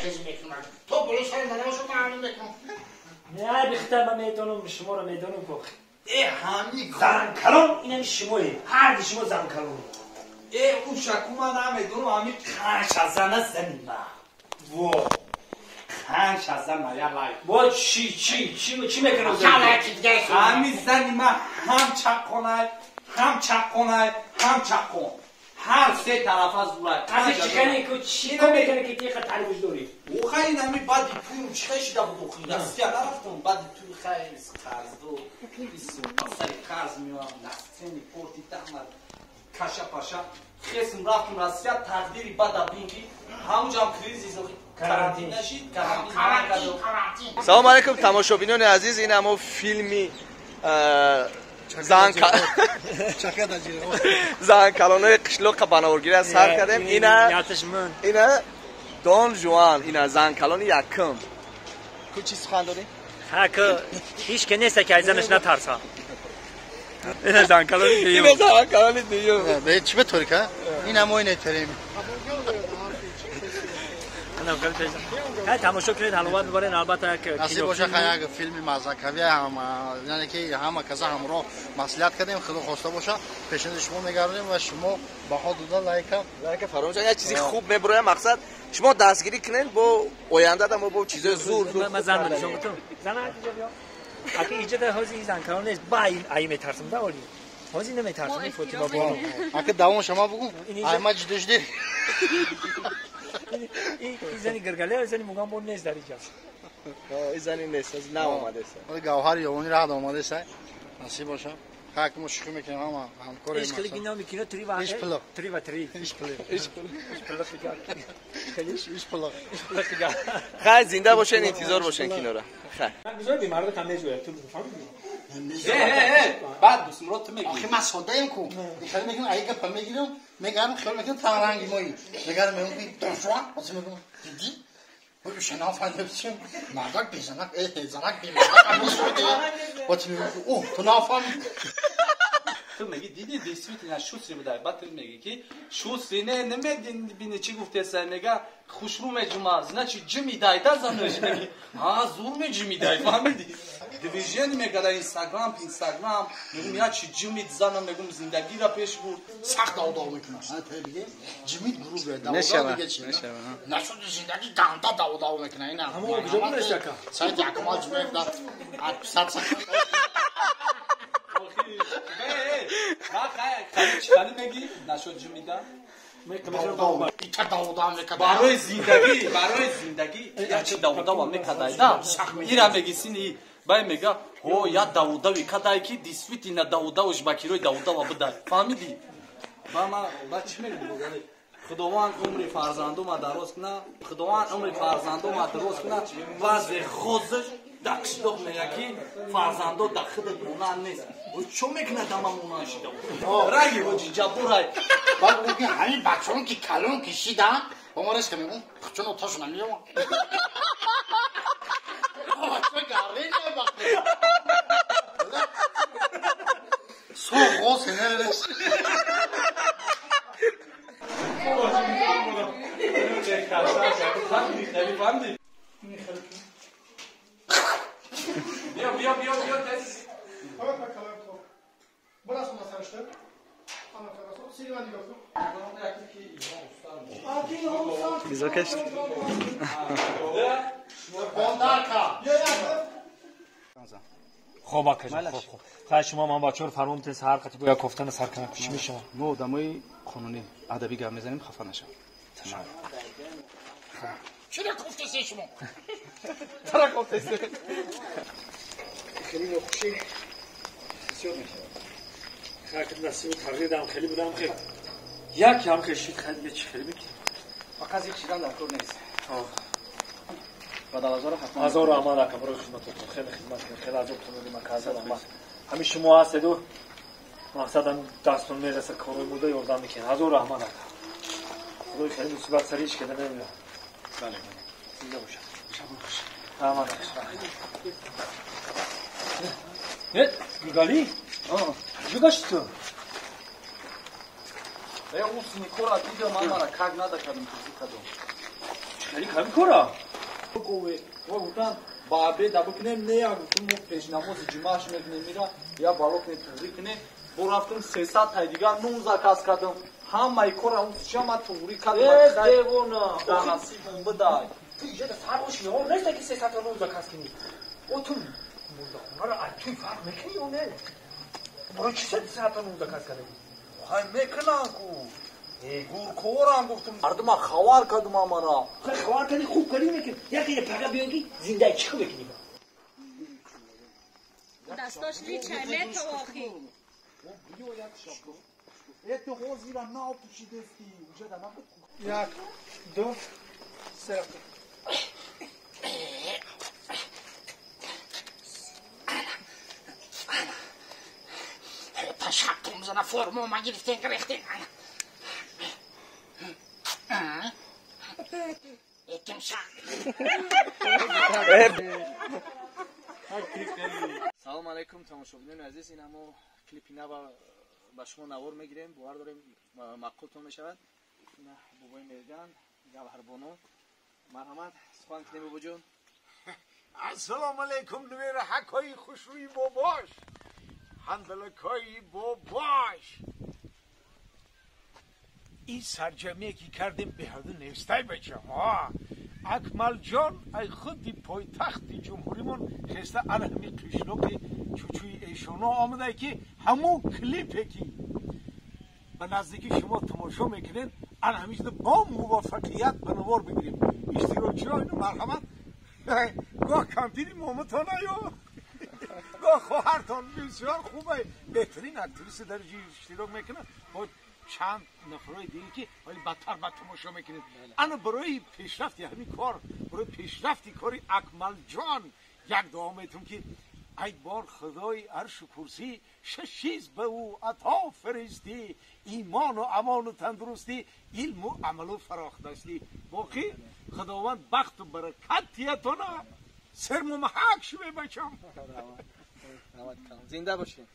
хези мекунам. То боло сари манашо маълум мекунам. Не, бихтар ман медонам, шуморо медонам ко. Ҳами занкалон инами шумое. Ҳар ди шумо занкалон. Ушаку ман намедонам, ҳами қанша зана зани ма. Во. Қанша зана я лай. Во чи чи чи чи мекунам? Ҳами зани ма ҳам чаққонай, ҳам чаққонай, ҳам чаққон. Ҳар се тарафа зурай. Аз чи кани ку чи мекунӣ ки тиқа таърифш дорӣ? Охай инами баъди пул чӣ хел шида буд охи? Россия нарафтам, баъди ту хай қарздо. Сари қарз меоям, на сцене порти тахмар каша паша. Хесм рафтам Россия, тақдири бада бин ки ҳамуҷам кризис карантин нашид, карантин. Карантин. Салом алейкум, тамошобинони азиз, ин ҳамо филми занкалонои қишлоқа ба наворгирӣ сар кардем. Ина Дон Жуан, ина занкалони якум. Ку чӣ сухан дорӣ? Ҳака ҳеч ке неста ки аз занаш натарса. Ина занкалони дуюм. Ина занкалони дуюм. Чӣ ба торика? Ин ҳамо ине терем. Тамошо кунед, ҳаловат бибаред, албатта як насиб боша. Хай, як филми мазакавӣ ҳам, яъне ки ҳама каса ҳамроҳ маслиҳат кардем. Худо хоста боша, пешниҳоди шумо мегардем ва шумо баҳо дода лайка лайка фаромӯш. Як чизи хуб мебуроям, мақсад шумо дастгирӣ кунед, бо оянда да мо бо чизои зур зур. Ман зан нишон бутум. Зан иҷо биё. Аки иҷо да ҳози ин занкалон нест, ба ин ай метарсам да оли. Ҳози наметарсам Фотима бону. Аки давом шама бугу. Ай ма ҷидо шуди. Ин зани гиргале, зани муган бо нест дар иҷа. Ин зани нест, наомадест. Гавҳари ёвони раҳд омадест. Насиб боша. Хак мо шӯхӣ мекунем, ҳама ҳамкори. Ишқили кино мекино три ва три ва три. Ишқили. Ишқили. Ишқили. Хай, зинда бошен, интизор бошен кинора. Хай. Гузор бемарда там меҷӯяд, ту фаҳмидӣ? Баъд дусмурод ту мегӣ. Охи ман содаем ку. Хеле мекунам, ай гапа мегирам, мегарам, хел мекунам, таранги мои. Мегарам, мегӯям ки Донжуан, ози мегӯям, дидӣ? Ой, шана фаҳмидам, мардак безанак, занак бемардак ҳам баъд мегӯям, о, ту нафаҳмидӣ. Ту мегӣ, диди, действительно шустрый будай. Баъд ту мегӣ ки шустрый не, намебини чӣ гуфтеса, мега хушрӯ меҷума, значит ҷимидай да занаш меги. Ҳа, зур меҷимидай, фаҳмидӣ? Движение мегада Инстаграм, Инстаграм, мегум я чи ҷимид занам, мегум зиндагиро пеш бурд. Сахт давдав мекунад. Ҷимид грубе, давдав дига чи? Нашуд зиндагӣ ганда давдав мекунад. Ина. Ҳамо куҷо будаш ака? Сайти Акмал Ҷумаев дар отписаться. Чӣ мегӣ нашуд ҷимида? Барои зиндагӣ, барои зиндагӣ ячи давдава мекадай да. Ира меги сини бай мега, о, я давудави кадай ки действительно давудавш ба кирои давудава бидай. Фаҳмидӣ? Ба ма ба чӣ мегӯм? Худованд умри фарзандума дароз куна, Худованд умри фарзандума дароз куна. Баъзе хозаш дар қишлоқ мега ки фарзандо дар худат монанд нест. Чо мекунад ама монанд шида? Раги ҳоҷи Ҷабборай. Баъд мегӯ ҳамин бачаҳон ки калон кишидан, ба мо резка мегӯм, чун оташона меёвам. Соғоз нерес. Биё, биё, биё, биё, тез. Burası masajlı. Silvan diyorsun. Низокаш. Бондарка. Хоб акаҷон, хоб, хоб. Хай, шумо ман бачаҳоро фармон битен, саҳар қати бояд кофтана сар кунам. Чӣ мешавад? Мо одамои қонунӣ, адабӣ гап мезанем, хафа нашав. Чаро кофтасе шумо? Чаро кофтасе? Хеле нохушӣ бисёр мешавад. Хай, насибу тақдир дам хеле будам, хел. Як ҳам хел шид, хай дига чӣ хеле мекунем? Фақат зиқ шидан дар кор нест. Бадалазоро ҳатман. Ҳазору амал ака барои хизматотон, хеле хизмат кунед, хеле азобтон додем ака, ҳазор амал. Ҳамин шумо ҳастеду мақсадам дастон мераса, корҳои муда ёрдам мекунед. Ҳазор раҳмат ака. Худои хеле мусибат сари ҳеч када намеояд. Бале. Зинда бошад. Шабон хуш. Раҳмат ака. Э, Гулгали? Куҷо гашти ту? Э, усни кора дидам, ман мара как надо кардам, тузи кардам. Чӣ Чӣ ками кора? Гове, ва гуфтан ба обеда бикунем, не, я гуфтам мо пешнамози ҷумъаш мекунем, мира я бало кунем, туғрӣ кунем. Бо рафтам 300 тай дигар нун заказ кардам. Ҳамаи кора он чама туғрӣ кардам. Э, девона, да насибам бидай. Ту иҷа сар боши, ё нест ки 300 та нун заказ кунӣ. О ту мурдахонаро аз туй фарқ мекунӣ ё не? Барои чӣ 300 та нун заказ кардӣ? Ҳай мекунам ку. Гуркорам гуфтам. Мардума хабар кардам амара. Хабар кардӣ, хуб кардӣ мекунӣ. Яке пага биён ки зиндаи чӣ мекунӣ? Дастош личай метовохи. Это ҳозира нав пӯшидести. Уже да набуд. 1, 2, 3. Ташаккум зана форму ма гирифтен гирифтен. Салом алейкум тамошобинони азиз, ин ҳамо клипи нава ба шумо навор мегирем, бовар дорем маъқултон мешавад. Ина бобои Мерган, Гавҳарбону. Марҳамат, сухан кунем бобоҷон. Ассалому алейкум нувераҳакҳои хушрӯи бобош, ҳандалакҳои бобош. Ин сарҷамие ки кардем беҳаду нестай бачаҳо. Акмалҷон ай худи пойтахти ҷумҳуримон хеста ана ҳамин қишлоқи чучуи эшоно омада ки ҳамун клипе ки ба наздики шумо тамошо мекунед, ана ҳамин бо муваффақият ба навор бигирем. Иштирокчиҳо ино марҳамат, гоҳ кампири моматона ё гоҳ хоҳартон бисёр хубе, беҳтарин актриса дар иштирок мекунад бо чанд нафарҳои дигаре ки вале бадтар бад тамошо мекунед. Ана барои пешрафти ҳамин кор, барои пешрафти кори Акмалҷон як дуо метавон ки ай бор худои аршу курсӣ шаш чиз ба ӯ ато фиристӣ, имону амону тандурустӣ, илму амалу фарохдастӣ. Боқӣ худованд бахту баракат диятона серму маҳак шуве бачам. Зинда бошед.